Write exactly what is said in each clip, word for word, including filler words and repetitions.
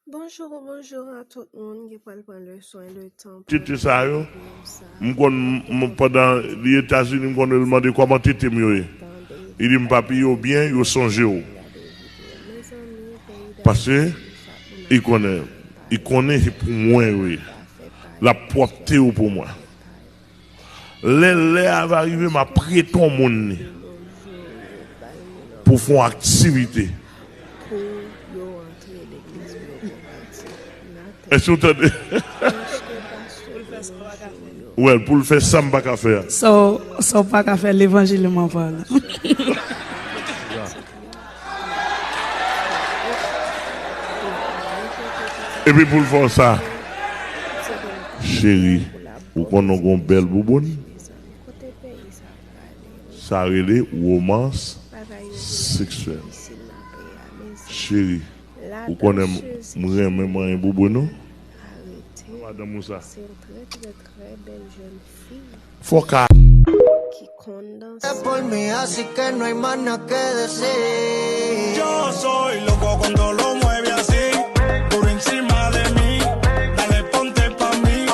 Bonjou, bonjou a tout moun ki pral pran le swen, le tan pou tete sa yo, m konn, m, pandan li Etazini, m konn mande kòman tete m yo ye. Li di m, "Papi, yo byen, yo sonje w." Paske li konnen, li konnen se pou mwen yo ye. L ap pwòpte yo pou mwen. Lè lè a va rive, m ap prete yon moun li pou fè yon aktivite. Èske w tande? Well, pou l fè sa m pa ka fè a. So, so w pa ka fè levanjil mwen pale. Epi pou l fè w sa, cheri, ou konnen w gen yon bèl bouboun? Sa rele womans seksyèl. Cheri, ou konnen m, m renmen manyen bouboun ou? Madanm ou sa. Fò ka. Por mí, así que no hay más nada que decir. Yo soy loco cuando lo mueve así, duro encima de mí. Dale, ponte pa' mí,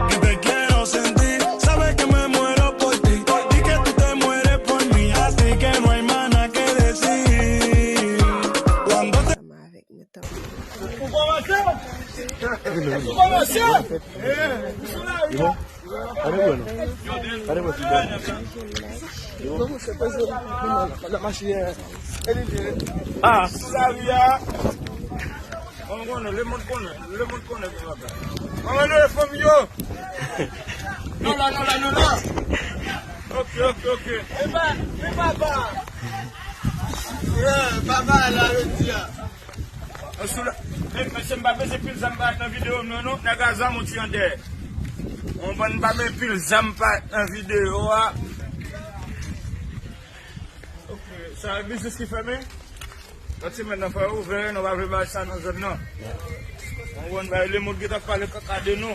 que te quiero sentir. Sabes que me muero por ti y que tú te mueres por mí, así que no hay más nada que decir. Cuando te Ou kòmanse? Ou kòmanse? Ou sou lari a? Pare bò non. Pare bò si bò. Ah. Sou lari a. Bon, konnen, lemonn konnen, lemonn konnen ki papa. Manman nou e fanmi yo. Non la, non la, non la. Ok, ok, ok. E pa, e papa. Yeah, papa la, yo di a. Sou la, men, mesye, m pa bezwen pil zam parèt nan videyo m nan, non. Nèg a zam ou tire an dèyè. Ou konprann, m pa bezwen pil zam parèt nan videyo a. Ok, sa e biznis ki fèmen? Lòt semèn nan fè ouvè, nou pa vle bay sa nan zòn nan. Ou konprann, bay lemonn ki t ap pale kaka de nou.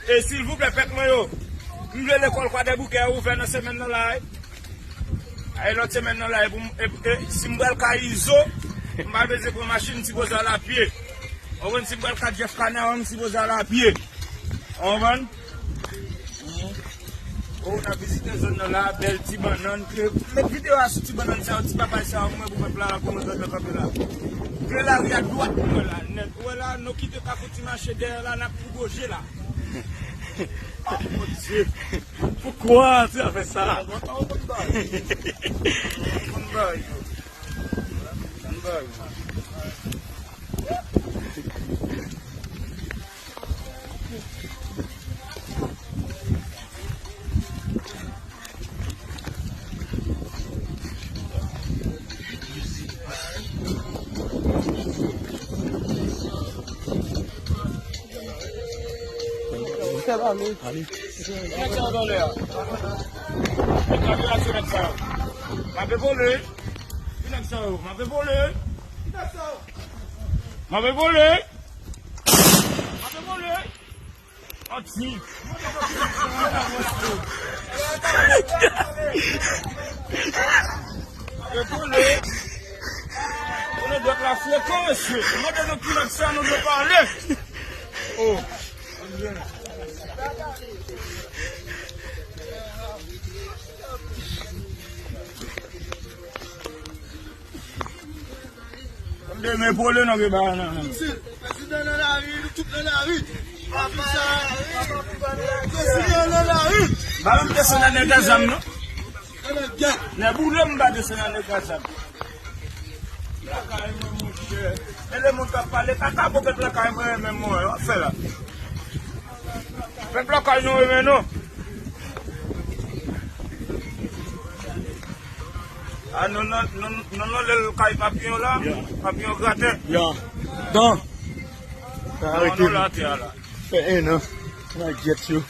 E silvouplè, pèp mwen yo, m vle lekòl Kwadèboukè ouvè nan semèn nan la, wi. Ay, lòt semèn nan la, e pou m, e, e, si m pral kay Izo, m pa bezwen pran machin, m sipoze al apye. Ou konprann, si m pral kay Jeff Canaran, m sipoze al apye. Ou konprann? Oh, n ap vizite zòn nan la, bèl ti bannann. Ke, met videyo a sou ti bannann sa yo, ti papay sa yo, mwen pou pèp la, pou mwen zòn nan kanpe la. Ke lari a dwat pou mwen la, nèt. Ou wè la, nou kite Kafou Ti Mache dèyè la, n ap kou goje la. Oh, mon Dieu. Pourquoi tu as fait ça? Nèg sa yo nan lè a. Met kamera sou nèg sa yo. M ape vole. Ki nèg sa yo? M ape vole. M ape vole. M ape vole. Anti. M ape vole. Konnen dwèt la frekan, mesye. Mande nou ki nèg sa nou dwe pale. Oh. Demen pole nan gen bagay nan men. Prezidan nan lari, nou tout nan lari. Prezidan nan lari. Ba m desann nan nèg a zam, non. Nèg boule m ba desann nan nèg a zam. Lakay mwen, monchè. E lemonn k ap pale kaka pou pèp lakay mwen renmen mwen, w ap fè la. Pèp lakay nou renmen nou. A, non, non, non, non, non, lè l kay papiyon la, papiyon gratè. Ya. Dan. Sa arete. Non, non, la, te a la. Fè en an. Nan gyèt yo.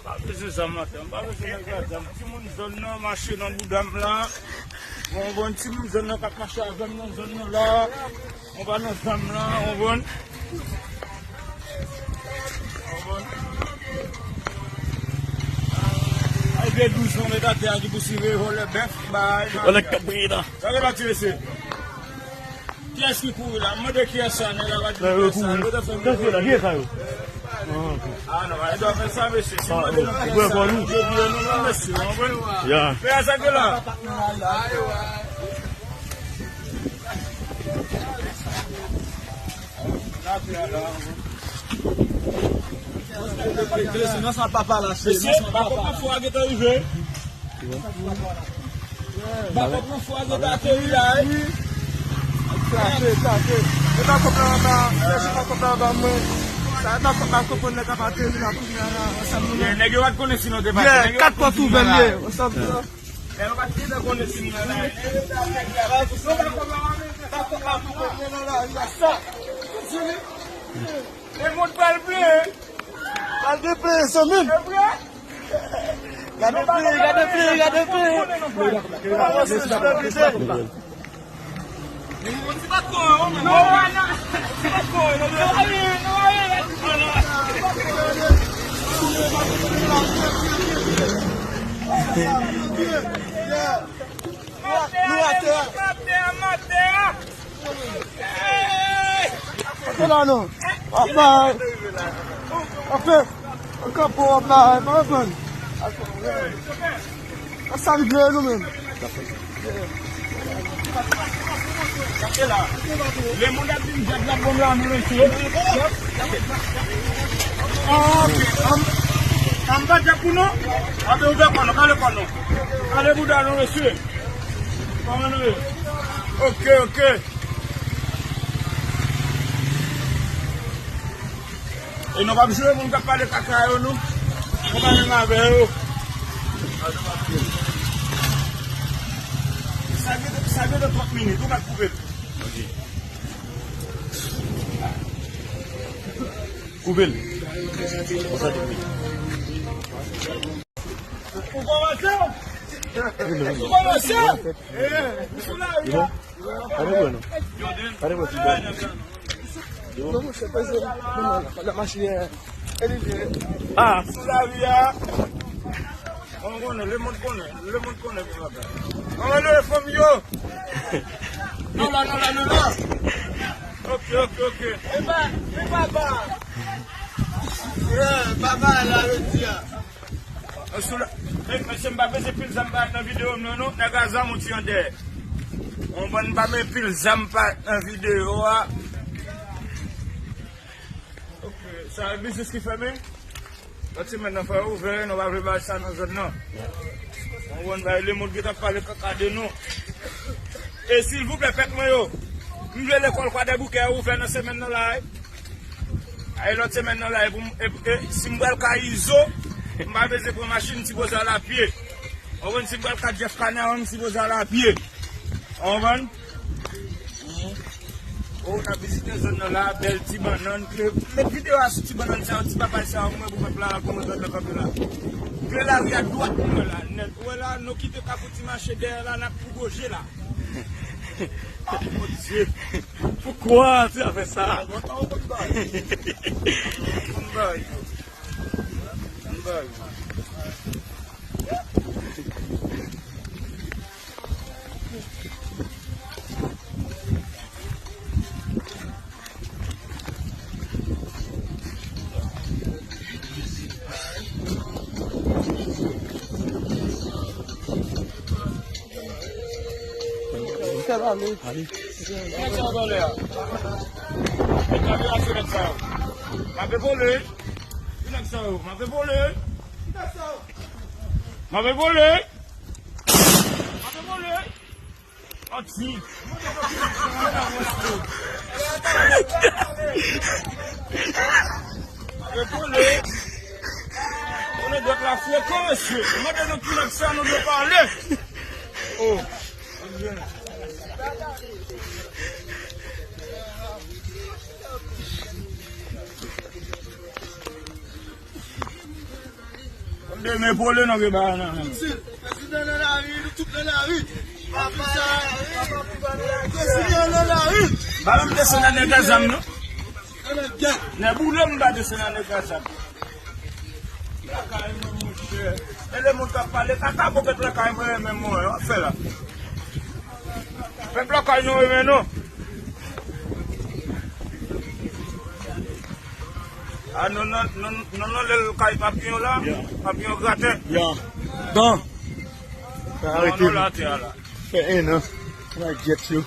Pa bezwen zam nan, frè. M pa bezwen nèg la zam. Timoun zòn nan mache nan bouda m la. Bon, bon, timoun zòn nan k ap mache avè m nan zòn nan la. Mwen pa nan zam la, ou konprann? Ou konprann? Ay, Douz nonm met atè a ki pou siveye vòlè bèf, bay. Vòlè k ap priye la. Sa gen la ti mesye. Kiyès ki kouri la? M mande kiyès sa, nèg la pa di kiyès sa. Yo te fè m kouri. Kiyès sa yo? Ah non, yo dwe fè sa, mesye. Si m mande nou kiyès sa, nou debliye nou, non, mesye. Ou konprann? Ya. Fè sa ke la. Mesye, pa konprann fwa gentan rive. Pa konprann fwa gentan ateri la, wi. Klase, klase. E pa konprann anba, chèche pa konprann anba mwen. Sa, e pa konprann nèg ap ateri la kounye a la, ansanm nou la. Nèg yo pa t konnen si nou te pase. Kat pòt ouvè l ye, ansanm nou la. Nèg yo pa t gentan konnen si nou la. Pa konprann nèg la, wi, sa. Lemonn pral plen. Pral depleye, zanmi m. Gade plen, gade plen, gade plen. Nou atè. Antre la non. Wap la. Anfen, an kanpe wap la, pa konprann. Sa rive nou menm. Lemonn ap vin djab la, bon la, nou rete. Ah, ok. An, an pa djab pou nou? Antre ouvè kò nou, kale kò nou. Kale bouda nou, mesye. Kòman nou ye? Ok, ok. E nou p ap jwe moun k ap pale kaka yo, non. Nou pa menm avè yo. Sa gen, sa gen de trant minit, ou ka koupe l. Koupe l. Konsa tou. Ou kòmanse? Ou kòmanse? Eh, ou sou lari a? Pa de pwen non. Pa de pwen ti bò. Non, monchè, peze. Non, non, la machin, eh, e li vye. Ah. Sou lari a. Mwen konnen, lemonn konnen, lemonn konnen pou bagay. Anmwey, fanm yo. Non, la, non, la, non, la. Ok, ok, ok. E ba, e baba. Yeah, baba la, yo di a. Sou la, eh, mesye, m pa bezwen pil zam pa nan videyo m nan, non. Nèg a zam yon ti andè. Yon bann pa men pil zam pa nan videyo a. Ok, sa e biznis ki fèmen? Lòt semèn nan fò yo ouvè, nou pa vle bay sa nan zòn nan. Yon bann bay lemonn ki t ap pale kaka de nou. E silvouplè, pèp mwen yo, m vle lekòl Kwadèboukè ouvè nan semèn nan la, wi. Ay, lòt semèn nan la, e pou m, e, e, si m pral ka Izo, m pa bezwen pran machin, m sipoze al apye. Ou konprann, si m pral ka Jeff Canal, m sipoze al apye. Ou konprann? Oh, n ap vizite zòn nan la, bèl ti bannann. Met videyo a sou ti bannann sa yo, ti papay sa yo, mwen pou pèp la, pou mwen zòn nan kanpe la. Gen lari a dwat mwen la, nèt. Ou wè la, nou kite Kafou Ti Mache dèyè la, n ap pou goje la. Ah, mon Dieu. Pourquoi tu as fait ça? Fè pale. Kiyès sa w pale a? E kamera sou nèg sa yo. M ape vole. Ki nèg sa yo? M ape vole. M ape vole. M ape vole. Anti. M ape vole. Konnen dwèt la frekan, mesye. Mande nou ki nèg sa nou dwe pale. Oh. Demen pole nan gen bagay nan men. Prezidan nan lari, nou tout nan lari. Prezidan nan lari. Pa menm desann nan nèg a zam, non. Nèg boule m pa desann nan nèg a zam. E lemonn k ap pale kaka pou pèp lakay mwen renmen mwen, w ap fè la. Pèp lakay nou renmen nou. A, nou nan, nou, nou nan lèl kay papiyon la, papiyon gratè. Ya. Don. Sa arete nou la, tè a la. Fè en an. Mwen gyèt yo.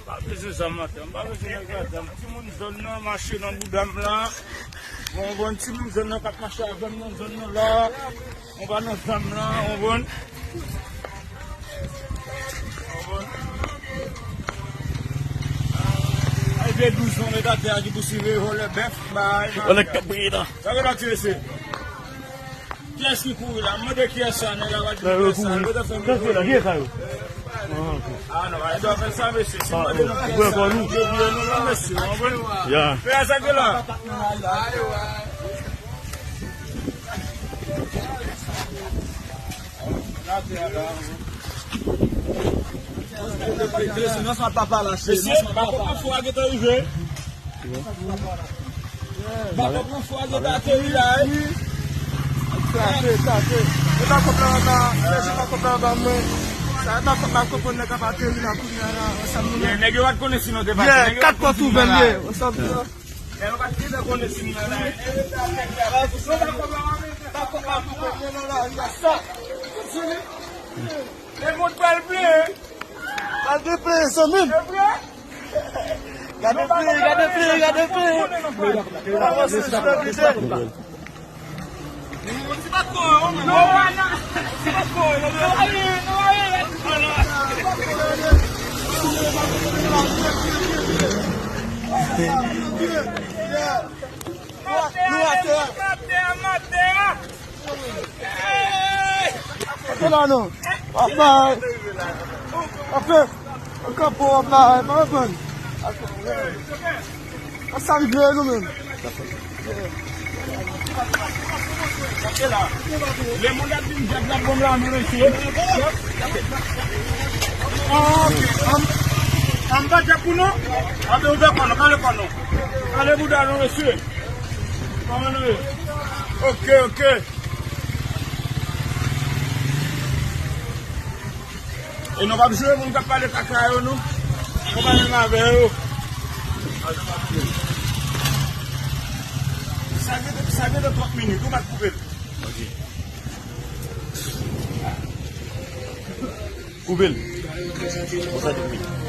Pa bezwen zam nan, tè. M pa bezwen nèg ak zam. Timoun zòn nan mache nan bouda m la. Bon, bon, timoun zòn nan k ap mache avè m nan zòn nan la. Mwen pa nan zam lan, ou konprann? Ou konprann? Ay, vye douz an, met atè a ki pou siveye vòlè bèf, bay. Vòlè kap priye la. Sa gen la tire se. Kiyès ki kouri la? Mande kiyès sa, nèg la va di kiyès sa. Kiyès la? Kiyès sa yo? Ah, non, pa gen dwa fè sa, mesye. Si mande nou kiyès sa, nou debliye nou, non, mesye. Ou konprann? Ya. Fè sa gen la. Mesye, bako pran fwa gentan rive. Bako pran fwa gentan ateri la, wi. Sa se, sa se. E bako pran anba, mesye, bako pran anba mwen. Sa e bako, bako pran nèg ap ateri la kounye a la, ansanm nou. Nèg yo pa t konnen si nou te pase. Kat pòt ouvè l ye, ansanm nou. Nèg yo pa t gentan konnen si nou la. Lemonn pral plen. Pral gen plen, zanmi m. Gade plen, gade plen, gade plen. Avanse, silvouplè. Nou atè a. Atè la non. W ap bay. W ap fè. W ap kanpe, w ap bay. Pa konprann. A sa rive nou menm. Lemonn ap vin djab la, bon la, nou rete. Ah, ok. An, an ba djab pou nou. Anben ouvè kò nou, kale kò nou. Kale bouda nou, mesye. Kòman nou ye? Ok, ok. E nou p ap jwe moun k ap pale kaka yo, non. Nou pa menm avè yo. Sa gen, sa gen de trant minit, ou pa t koupe l. Ok. Koupe l. Bon, sa te koupe.